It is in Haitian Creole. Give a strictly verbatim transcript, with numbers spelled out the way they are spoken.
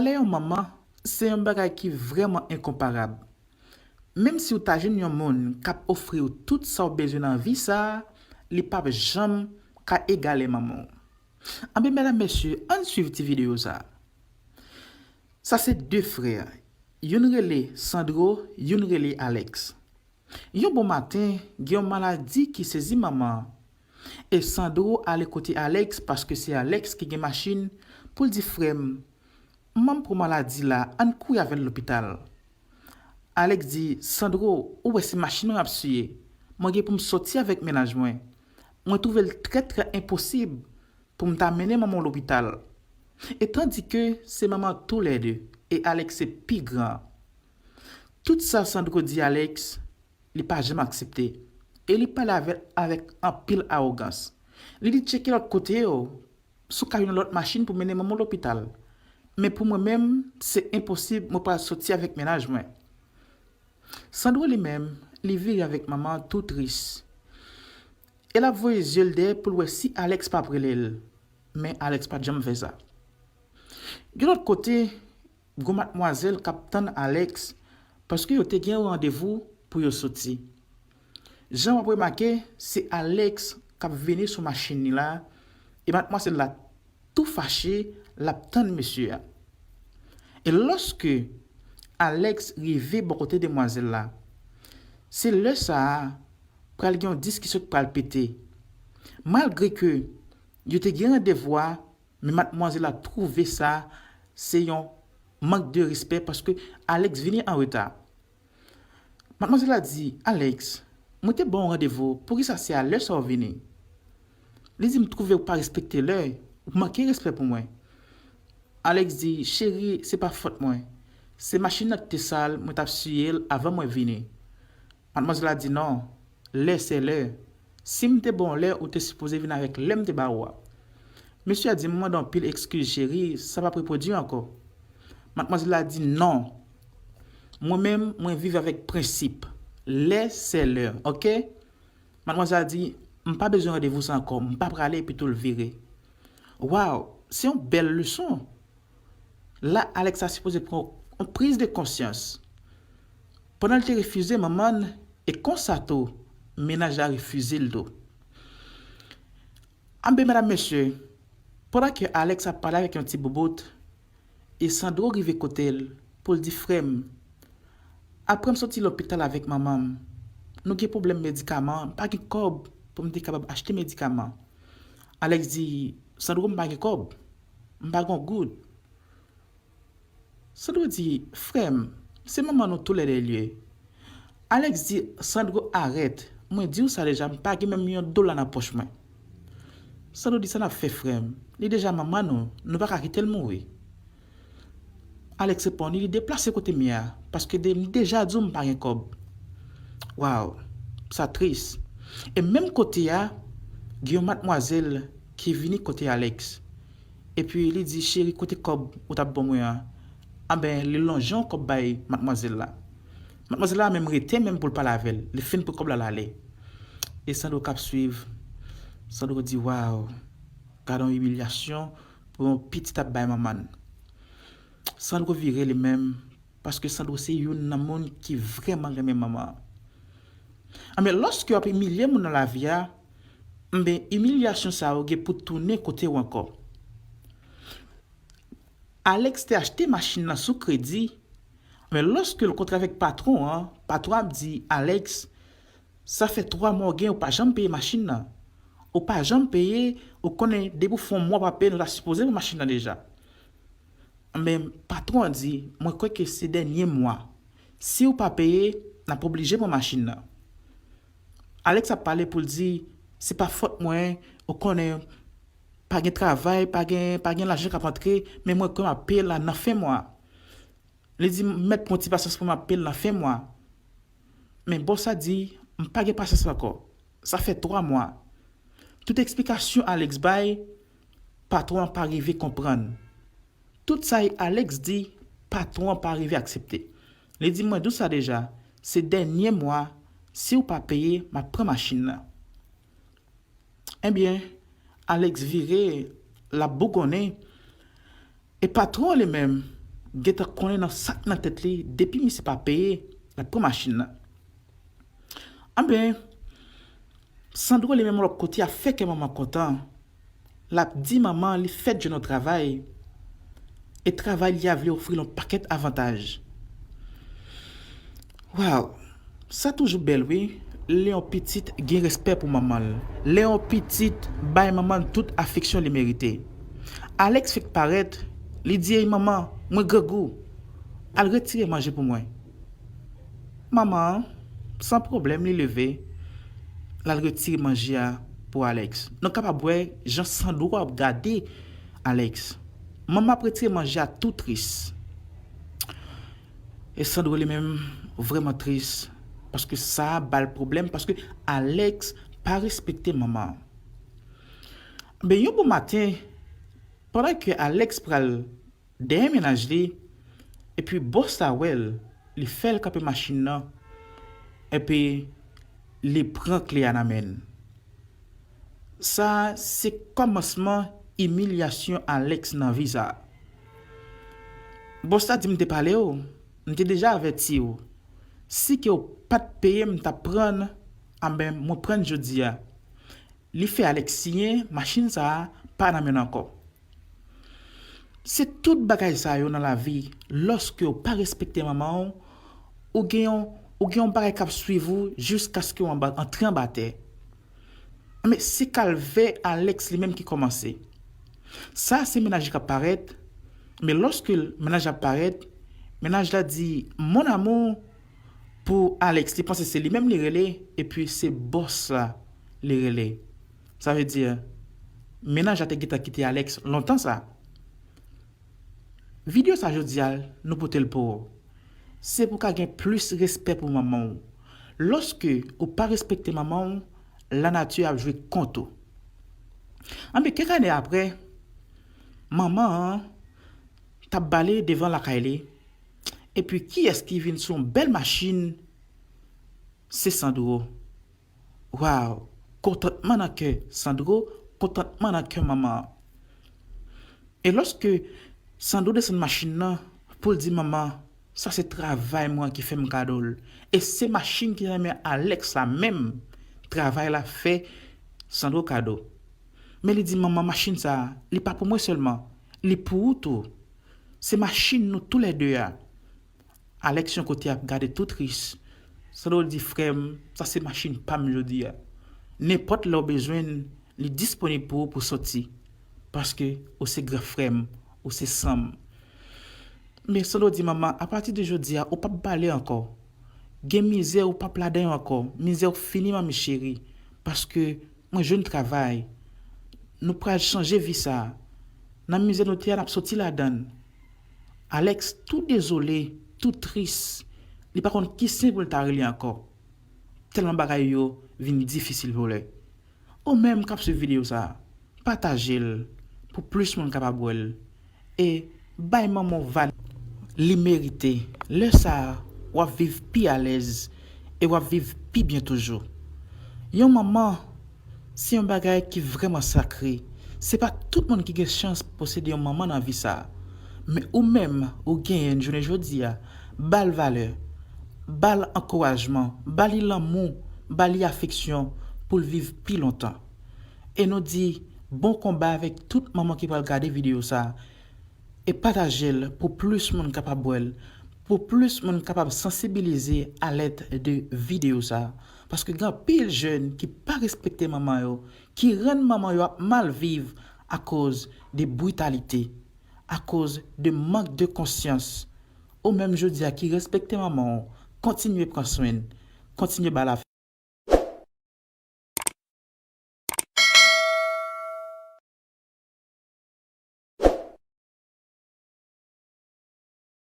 Valè yon manman se yon bagay ki vrèman enkonparab. Menm si w ta jwenn yon moun k ap ofri w tout sa w bezwen nan vi sa a, li p ap janm ka egale manman w. Anben, medam, mesye, ann swiv ti videyo sa a. Sa se de frè. Youn rele Sandro, youn rele Alex. Yon bon maten, gen yon maladi ki sezi manman an. E Sandro ale kote Alex paske se Alex ki gen machin pou l di, "Frè m, manman m pran maladi la, ann kouri avè l lopital." Alex di, "Sandro, ou wè se machin mwen ap siye. Mwen gen pou m soti avèk mennaj mwen. Mwen twouve l trè, trè enposib pou m ta mennen manman w lopital." E tandike se manman toulède, e Alex se pi gran. Tout sa Sandro di Alex, li pa janm aksepte. E li pale avè l avèk anpil awogans. Li di, "Tcheke lòt kote yo, si w ka jwenn yon lòt machin pou mennen manman w lopital. Men pou mwen menm, se enposib, mwen pral soti avèk mennaj mwen." Sandro li menm, li vire avèk manman an tou tris. E l ap voye zye l dèyè pou l wè si Alex p ap rele l. Men Alex pa t janm fè sa. Yon lòt kote, gon matmwazèl k ap tann Alex paske yo te gen yon randevou pou yo soti. Jan w ap remake, se Alex k ap vini sou machin li la, e matmwazèl la tou fache, l ap tann mesye a. E lòske Alex rive bò kote demwazèl la, se lè sa a pral gen yon diskisyon k pral pete. Malgre ke yo te gen randevou a, men matmwazèl la twouve sa se yon mank de respè paske Alex vini an reta. Matmwazèl la di, "Alex, mwen te ba w randevou, poukisa se a lè sa w vini?" Li di, "M twouve w pa respekte lè, ou manke respè pou mwen." Alex di, "Cheri, se pa fòt mwen. Se machin nan ki te sal, mwen t ap siye l avan mwen vini." Matmwazèl la di, "Non, lè se lè. Si m te ba w lè, ou te sipoze vin avèk lè m te ba ou a." Mesye a di, "M mande w anpil ekskiz, cheri, sa p ap repwodui ankò." Matmwazèl la di, "Non. Mwen menm, mwen viv avèk prensip. Lè se lè, oke?" Matmwazèl la di, "M pa bezwen randevou sa ankò, m pa prale," epi tou l vire. Waw, se yon bèl leson. La, Alex ta sipoze pran yon priz de konsyans. Pandan l te refize manman l, e konsa tou, mennaj la refize l tou. Anben, medam, mesye, pandan ke Alex ap pale avèk yon ti boubout, e Sandro rive kote l pou l di, "Frè m, apre m soti lopital avèk manman m, nou gen pwoblèm medikaman, m pa gen kòb pou m te kapab achte medikaman." Alex di, "Sandro, m pa gen kòb, m pa gen yon goud." Sandro di, "Frè m, se manman nou toulède l ye." Alex di, "Sandro, arèt. Mwen di w sa deja, m pa gen menm yon dola nan pòch mwen." Sandro di, "Sa n ap fè, frè m? Li deja manman nou, nou pa ka kite l mouri." Alex reponn, "Li deplase kote m ye a, paske de, m deja di w m pa gen kòb." Waw, sa tris. E menm kote a, gen yon matmwazèl ki vini kote Alex. Epi li di, "Cheri, kote kòb ou t ap ban mwen an?" Anben, li lonje yon kòb bay matmwazèl la. Matmwazèl la menm rete menm pou l pale avè l. Li fin pran kòb la, l ale. E Sandro k ap swiv. Sandro di, "Waw, gade yon imilyasyon pou yon pitit ap bay manman l." Sandro vire li menm, paske Sandro se youn nan moun ki vrèman renmen manman an. Anben, lòske w ap imilye moun nan lavi a, anben, imilyasyon sa yo gen pou tounen kote w ankò. Alex te achte machin nan sou kredi, men lòske l kontre avèk patwon an, patwon an ap di, "Alex, sa fè twa mwa w gen, ou pa janm peye machin nan. Ou pa janm peye, ou konnen depi w fè yon mwa w pa peye, nou ta sipoze pran machin nan deja." Men patwon an di, "Mwen kwè ke se dènye mwa. Si w pa peye, n ap oblije pran machin nan." Alex ap pale pou l di, "Se pa fòt mwen, ou konnen, pa gen travay, pa gen, pa gen lajan k ap antre, men mwen kwè m ap peye l la nan fen mwa." Li di, "Mèt pran ti pasyans pou m ap peye l nan fen mwa." Men bòs la di, "M pa gen pasyans ankò. Sa fè twa mwa." Tout eksplikasyon Alex bay, patwon an pa rive konprann. Tout sa Alex di, patwon an pa rive aksepte. Li di, "Mwen di w sa deja, se dènye mwa, si w pa peye, m ap pran machin nan." Ebyen, Alex vire, l ap bougonnen, e patwon an li menm, gentan konnen nan sa k nan tèt li, depi misye pa peye, l ap pran machin nan. Anben, Sandro li menm lòt kote a fè kè manman kontan. L ap di manman li fèt jwenn yon travay. E travay li a vle ofri l yon pakèt avantaj. Waw, sa toujou bèl wi, lè yon pitit gen respè pou manman l. Lè yon pitit bay manman l tout afeksyon li merite. Alex fèk parèt, li di, "Ey manman, mwen grangou. Al retire manje pou mwen." Manman an, san pwoblèm, li leve, l al retire manje a pou Alex. Nou kapab wè jan Sandro ap gade Alex. Manman ap retire manje a tou tris. E Sandro li menm vrèman tris, paske sa a ba l pwoblèm, paske Alex pa respekte manman an. Ben, yon bon maten, pandan ke Alex pral dèyè mennaj li, epi bòs la wè l, li fè l kanpe machin nan, epi li pran kle a nan men l. Sa a se kòmansman imilyasyon Alex nan vi sa a. Bòs la di, "M te pale w, m te deja avèti w. Si ke w pa t peye m, m t ap pran l, anben, mwen pran l jodi a." Li fè Alex siyen, machin sa a pa nan men l ankò. Se tout bagay sa yo nan lavi, lòske w pa respekte manman w, ou gen yon, ou gen yon bagay k ap swiv ou jiskaske w anba, antre anba tè. Men se kalvè Alex li menm ki kòmanse. Sa se mennaj li k ap parèt, men lòske mennaj la ap parèt, mennaj la di, "Mon amour," pou Alex, li panse se li menm li rele, epi se bòs la li rele. Sa vle di, mennaj la te gentan kite Alex lontan sa. Videyo sa jodi a, nou pote l pou ou. Se pou w ka gen plis respè pou manman w. Lòske ou pa respekte manman w, lanati ap jwe kont ou. Anben, kèk ane apre, manman an t ap bale devan lakay li, epi kiyès ki vin sou yon bèl machin? Se Sandro. Waw! Kontantman nan kè Sandro, kontantman nan kè manman an. E lòske Sandro desann machin nan pou l di manman, "Sa se travay mwen ki fè m kado l." E se machin ki nan men Alex la menm, travay la fè Sandro kado. Men li di, "Manman, machin sa a, li pa pou mwen sèlman, li pou ou tou. Se machin nou toulède a." Alex yon kote ap gade tou tris. Sandro di, "Frè m, sa se machin pa m jodi a. Nenpòt lè w bezwen l, li disponib pou ou pou soti. Paske ou se gran frè m, ou se san m." Men Sandro di, "Manman, apati de jodi a, ou p ap bale ankò. Gen mizè ou p ap ladan yo ankò. Mizè ou fini, manmi cheri. Paske mwen jwenn travay. Nou pral chanje vi sa a. Nan mizè nou te a, n ap soti ladan l." Alex tou dezole, tou tris. Li pa konn ki sen pou l ta rele ankò. Tèlman bagay yo vin difisil pou li. Ou menm k ap swiv videyo sa a, pataje l pou plis moun kapab wè l. E bay manman w valè li merite. Lè sa a, w ap viv pi alèz e w ap viv pi byen toujou. Yon manman, se yon bagay ki vrèman sakre. Se pa tout moun ki gen chans posede yon manman nan vi sa a. Men ou menm, ou genyen l jounen jodi a, ba l valè, ba l ankourajman, ba li lanmou, ba li afeksyon pou l viv pi lontan. E nou di bon konba avèk tout manman ki pral gade videyo sa a. E pataje l pou plis moun kapab wè l, pou plis moun kapab sansibilize alèd de videyo sa a. Paske gen anpil jèn ki pa respekte manman yo, ki rann manman yo ap mal viv akoz de britalite, akoz de mank de konsyans. Ou menm jodi a ki respekte manman w, kontinye pran swen l, kontinye ba l